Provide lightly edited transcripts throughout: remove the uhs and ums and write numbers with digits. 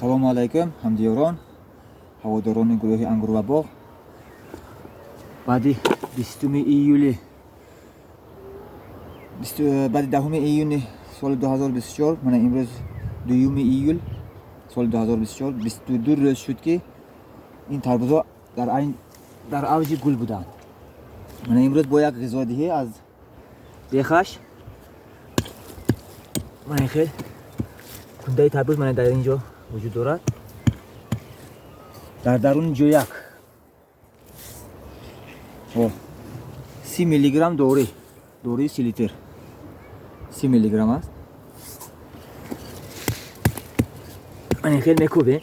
Ассалому алайкум, ҳамдиёрон, ҳаводорони гурӯҳи Ангур ва боғ. Баъди 20 июли, баъди 10 июни соли 2024, мана имрӯз 2 июл соли 2024, 22 рӯз шуд, ки ин тарбузҳо дар авҷи гул буданд. Мана имрӯз бо як ғизодиҳӣ аз бехаш мана хел кундаи тарбуз мана дар ин ҷо вуҷуд дорад. Дар даруни ҷояк 30 миллиграмм дори, дории 30 литр, 30 миллиграмм аст. Мана хел мекӯбем.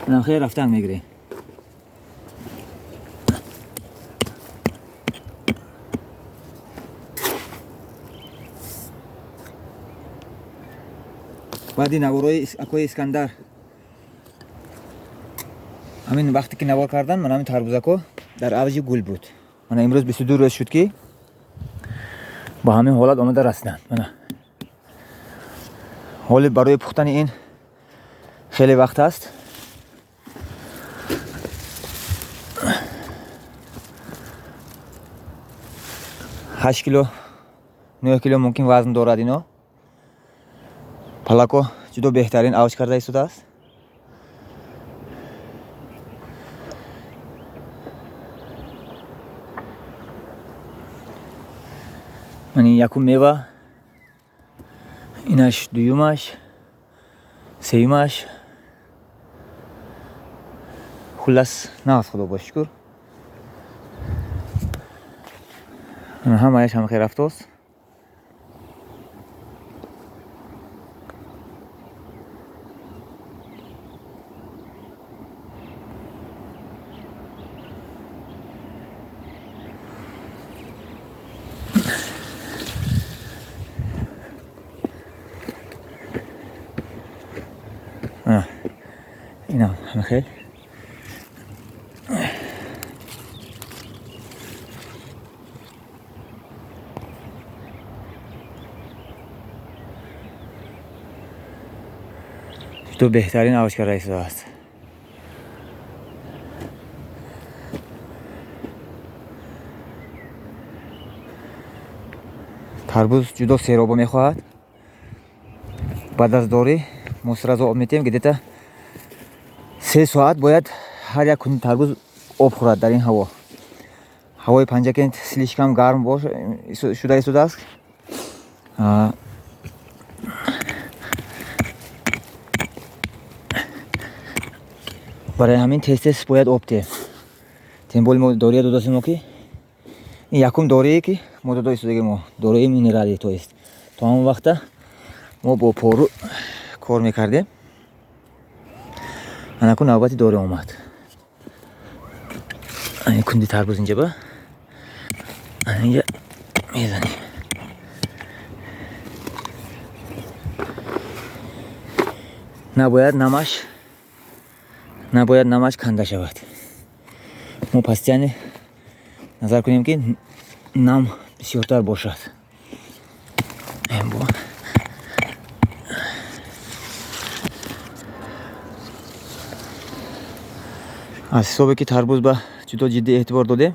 Мана хел рафтан мегирем. Баъди наворои акои Искандар, ҳамин вақте ки навор кардан, ман ҳамин тарбузако дар авҷи гул буд. Мана имрӯз 22 рӯз шуд, ки ба ҳамин ҳолат омада расиданд. Мана ҳоли барои пухтани ин хеле вақт аст. 8 кило, 9 кило мумкин вазн дорад ино. Палако ҷудо беҳтарин авҷ карда истодааст. Ман ин якум мева, инаш дуюмаш, сеюмаш. Хуллас, нағз, худо ба шукр. Ҳамаяш ҳам хел рафтост. Инам ҳама хел. Ҷудо беҳтарин авҷ карда истодааст. Тарбуз ҷудо сероба мехоҳад. Баъд аз дорӣ мо сразу об метиҳем, где-то 3 соат бояд ҳар як куни тарбуз об хӯрад дар ин ҳаво. Ҳавои Панҷакент слишком гарм шуда истодааст. Барои ҳамин тез тез бояд об диҳем. Тем более мо дория додастем, ки ин якум дорие, ки мо дода истодагем, мо дории минералӣ, то есть то ҳамон вақта мо бо пору кор мекардем. Анаку навбати дори омад. Кунди тарбуз инҷа ба инҷа мезанем. Набояд намаш канда шавад. Мо постоянно назар кунем, ки нам бисёртар бошад. Аз ҳисобе ки тарбуз ба ҷудо ҷиддӣ эътибор додем,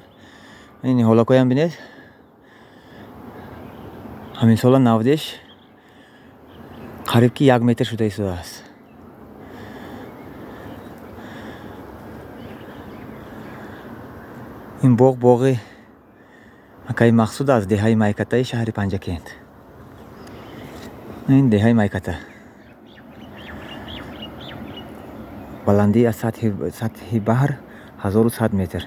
ин ниҳолакҳоям бинед, ҳамин сола навдеш қариб ки 1 метр шуда истодааст. Ин боғ боғи акаи Мақсуд аз деҳаи Майкатаи шаҳри Панҷакент. Ин деҳаи Майката. Баландӣ аз сатҳи баҳр 1100 метр.